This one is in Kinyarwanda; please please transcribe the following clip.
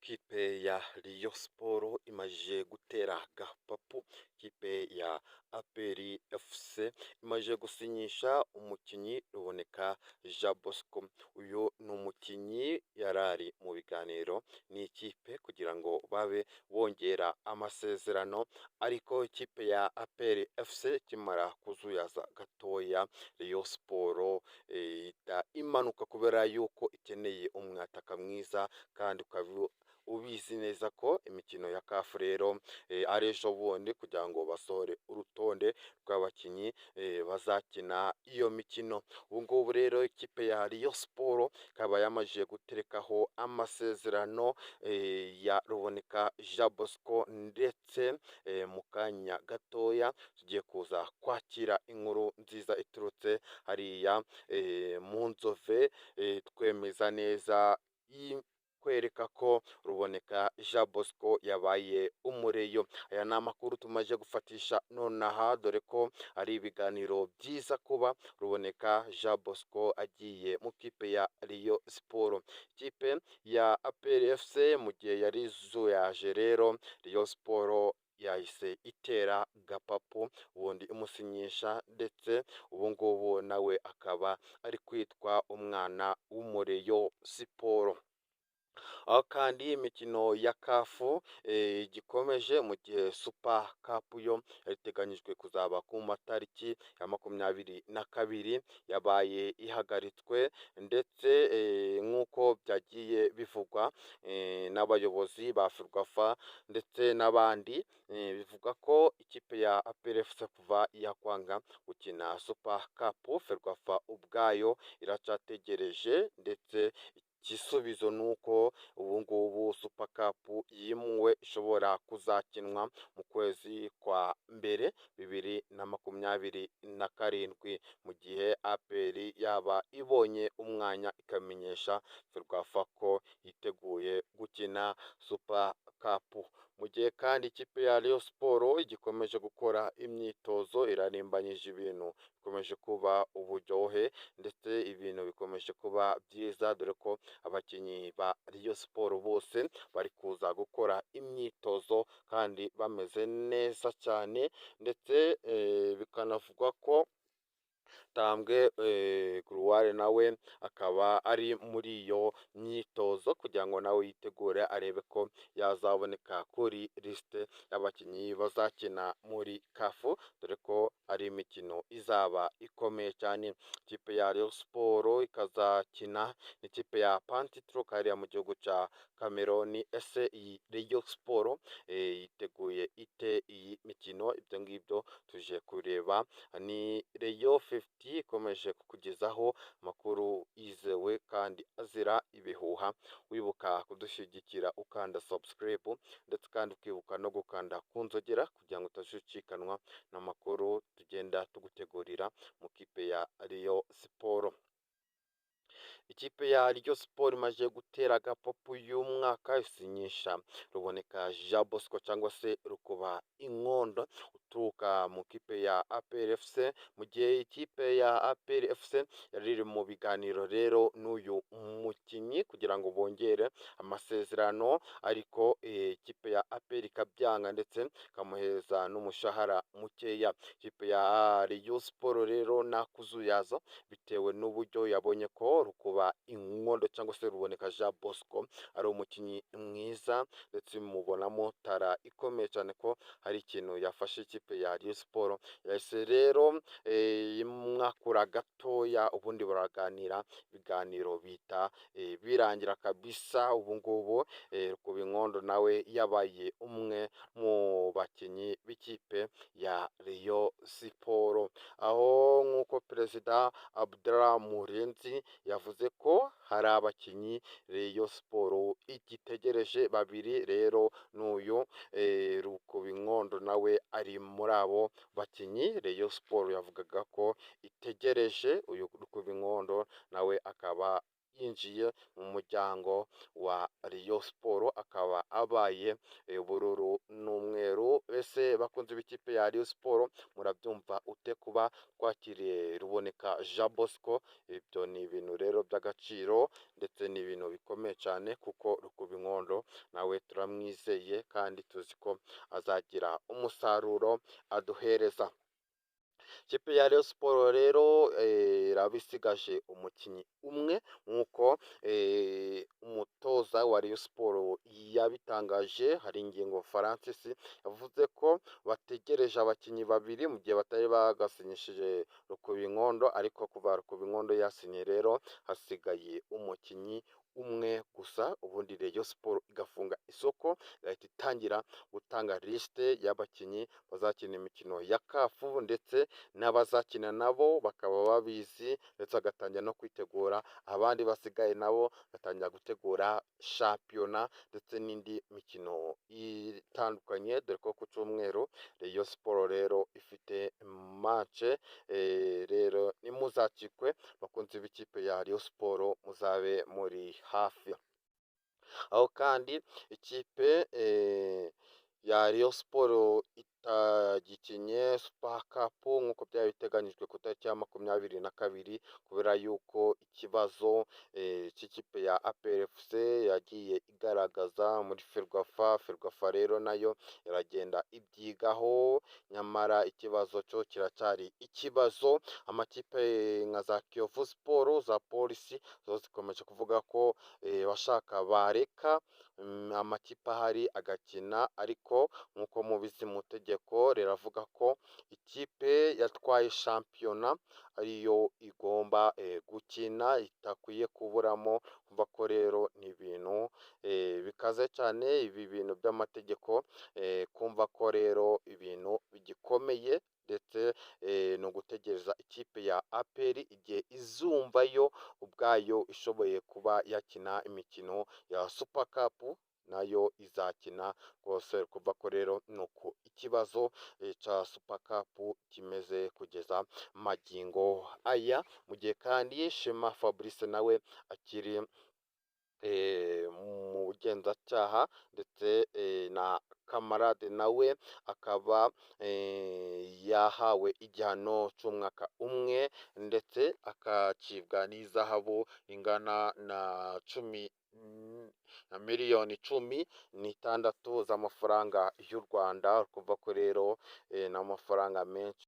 Ikipe ya Rayon Sports imaze gutera gapapu ikipe ya APR FC, imaze gusinyisha umukinnyi Ruboneka Jean Bosco. Uyu ni umukinnyi yari ari mu biganiro n'ikipe kugira ngo babe bongera amasezerano, ariko ikipe ya APR FC ikimara kuzuyaza gatoya, Rayon Sports ihita imanuka kubera yuko ikeneye umwataka mwiza, kandi ukaba ubizi neza ko imikino ya CAF rero ari ejo bundi kugira ngo basohore urutonde rw'abakinnyi bazakina iyo mikino. Ubu ngubu rero ikipe ya Rayon Sports ikaba yamaze guterekaho amasezerano ya Ruboneka Jean Bosco, ndetse mu kanya gatoya tugiye kuza kwakira inkuru nziza iturutse hariya mu Nzove, twemeza neza kwereka ko Ruboneka Jean Bosco yabaye umureyo. Aya ni amakuru tumaze gufatisha nonaha, dore ko ari ibiganiro byiza kuba Ruboneka Jean Bosco agiye mu kipe ya Rayon Sports. Ikipe ya APR FC mu gihe yari izuyaje rero, Rayon Sports yahise itera gapapu ubundi imusinyisha, ndetse ubu ngubu nawe akaba ari kwitwa umwana w'umureyo Sports. Aho kandi imikino ya CAF igikomeje, mu gihe Super Cup yo yari iteganyijwe kuzaba ku matariki ya 22 yabaye ihagaritswe, ndetse nk'uko byagiye bivugwa n'abayobozi ba FERWAFA ndetse n'abandi, bivuga ko ikipe ya APR FC kuva yakwanga gukina Super Cup, FERWAFA ubwayo iracyategereje, ndetse igisubizo ni uko ubu ngubu Super Cup yimuwe, ishobora kuzakinwa mu kwezi kwa mbere 2027, mu gihe APR yaba ibonye umwanya ikamenyesha FERWAFA ko yiteguye gukina Super Cup. Mu gihe kandi ikipe ya Rayon Sports igikomeje gukora imyitozo, irarimbanyije, ibintu bikomeje kuba uburyohe, ndetse ibintu bikomeje kuba byiza, dore ko abakinnyi ba Rayon Sports bose bari kuza gukora imyitozo kandi bameze neza cyane, ndetse bikanavugwa ko Tambwe Gloire nawe akaba ari muri iyo myitozo kugira ngo nawe yitegure arebe ko yazaboneka kuri lisite y'abakinnyi bazakina muri CAF, dore ko ari imikino izaba ikomeye cyane. Ikipe ya Rayon Sports ikazakina n'ikipe ya Pantitruk hariya mu gihugu cya Cameroon. Ese iyi Rayon Sports yiteguye ite iyi mikino? Ibyo ngibyo tuje kureba. Ni Rayon 50 ikomeje kukugezaho amakuru yizewe kandi azira ibihuha. Wibuka kudushyigikira ukanda subscribe, ndetse kandi ukibuka no gukanda ku nzogera kugira ngo utazucikanwa n'amakuru tugenda tugutegurira mu kipe ya Rayon Sports. Ikipe ya Rayon Sports imaze gutera agapapu y'umwaka, isinyisha Ruboneka Jean Bosco cyangwa se Rukuba Inkondo uturuka mu kipe ya APR FC, mu gihe ikipe ya APR FC yari iri mu biganiro rero n'uyu mukinnyi kugira ngo bongere amasezerano, ariko ikipe ya APR ikabyanga ndetse ikamuhereza n'umushahara mukeya. Ikipe ya Rayon Sports rero nta kuzuyaza, bitewe n'uburyo yabonye ko Rukuba Inkondo cyangwa se Ruboneka Jean Bosco ari umukinnyi mwiza, ndetse mubonamo talent ikomeye cyane ko hari ikintu yafashe ikipe ya Rayon Sports. Yahise rero imwakura gatoya, ubundi baraganira, ibiganiro bita birangira kabisa. Ubu ngubu Rukuba Inkondo nawe yabaye umwe mu bakinnyi b'ikipe ya Rayon Sports, aho nk'uko Perezida Abdallah Murenzi yavuze ko hari abakinnyi Rayon Sports igitegereje babiri, rero n'uyu Rukuba Inkondo nawe ari muri abo bakinnyi Rayon Sports yavugaga ko itegereje. Uyu Rukuba Inkondo nawe akaba yinjiye mu muryango wa Rayon Sports, akaba abaye ubururu n'umweru. Ese bakunze b'ikipe ya Rayon Sports, murabyumva ute kuba twakiriye Ruboneka Jean Bosco? Ibyo ni ibintu rero by'agaciro ndetse ni ibintu bikomeye cyane, kuko Rukubinkondo nawe turamwizeye kandi tuzi ko azagira umusaruro aduhereza. Ikipe ya Rayon Sports rero iraba isigaje umukinnyi umwe, nk'uko umutoza wa Rayon Sports yabitangaje. Hari Ingingo Francis yavuze ko bategereje abakinnyi babiri mu gihe batari bagasinyishije Rukubinkondo, ariko kuva Rukubinkondo yasinye rero hasigaye umukinnyi umwe gusa, ubundi Rayon Sports igafunga isoko, igahita itangira gutanga lisite y'abakinnyi bazakina imikino ya CAF, ndetse n'abazakina nabo bakaba babizi, ndetse bagatangira no kwitegura abandi basigaye nabo batangira gutegura shampiyona ndetse n'indi mikino itandukanye, dore ko ku cyumweru Rayon Sports rero ifite match. Rero ntimuzacikwe bakunzi b'ikipe ya Rayon Sports, muzabe muri hafi aho. Kandi ikipe ya Rayon Sports itagikinye Super Cup nk'uko byari biteganyijwe ku itariki ya 22, kubera yuko ikibazo cy'ikipe ya APR FC yagiye igaragaza muri FERWAFA. FERWAFA rero nayo iragenda ibyigaho, nyamara ikibazo cyo kiracyari ikibazo. Amakipe nka za Kiyovu Sports, za Polisi zo zikomeje kuvuga ko bashaka bareka amakipe ahari agakina, ariko nk'uko mubizi mu itegeko riravuga ko ikipe yatwaye shampiyona ariyo igomba gukina, itakwiye kuburamo. Kumva ko rero ni ibintu bikaze cyane ibi bintu by'amategeko, kumva ko rero ibintu bigikomeye, ndetse ni ugutegereza ikipe ya APR igihe izumva yo ubwayo ishoboye kuba yakina imikino ya Super Cup, nayo izakina rwose. Kuva ko rero ni uko ikibazo cya Super Cup kimeze kugeza magingo aya, mu gihe kandi Shema Fabrice nawe akiri mu bugenzacyaha, ndetse na Kamarade nawe akaba yahawe igihano cy'umwaka umwe, ndetse akacibwa n'izahabu ingana na cumi na miliyoni 16 z'amafaranga y'u Rwanda. Kuva ko rero ni amafaranga menshi.